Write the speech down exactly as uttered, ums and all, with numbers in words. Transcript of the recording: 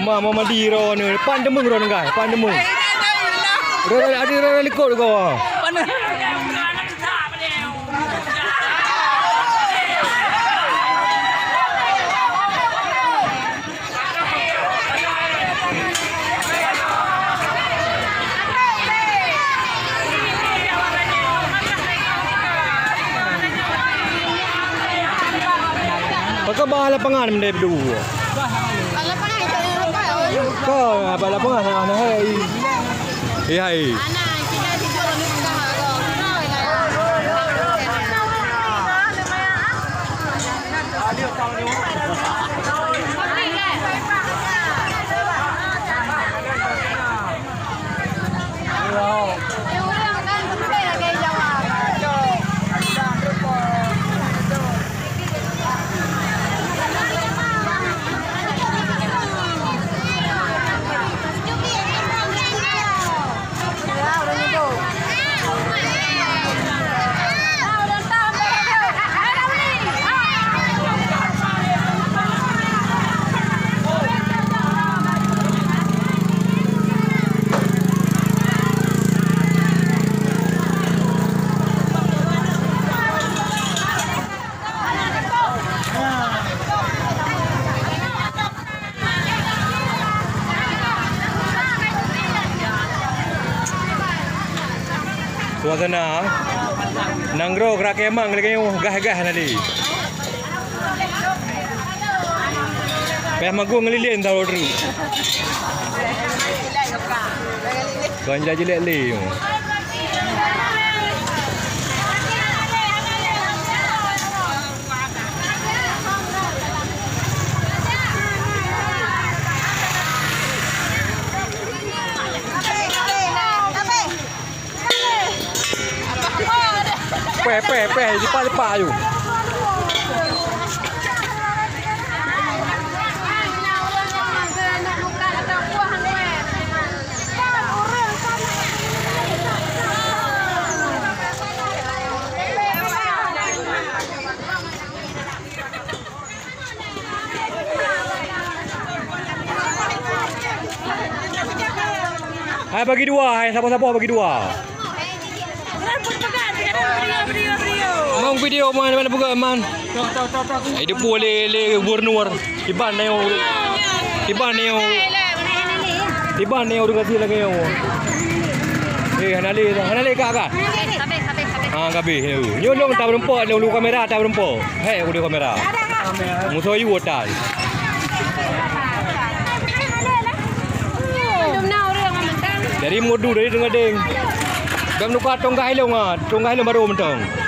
Ma, ma mandi droeneuh, pan deungon droeneuh, guys, pan deungon. Droeneuh, ada droeneuh likot kau. Pakon bak lapangan mendai dua. Bak lapangan itu apa? Kau bak lapangan hana hai. Eh, hai. Suasana nanggroe keurakemang lagèe nyoe gah-gah na lé. Payah magun ngon lilén tahu dulu. Kon jilek-jilek lé. Peh, peh, peh, dipak-dipak aju. Hai bagi dua, hai saboh-saboh bagi dua. Mang video man, mana peugah man? Hai depu lé lé gubernur. Iban nyoe. Iban nyoe. Iban nyoe ureueng gasien lagèe nyoe. Eh, hana lé, hana lé kak kah? Habis, habis, habis. Ha, habis. Nyoe long tabeureumpok, long lu kamera tabeureumpok. Hei, udah kamera. Musoh yu otai. Jadi mudu dari tengah deng. Gam nuka tonggah ilong ah, tonggah ilong baru mentong.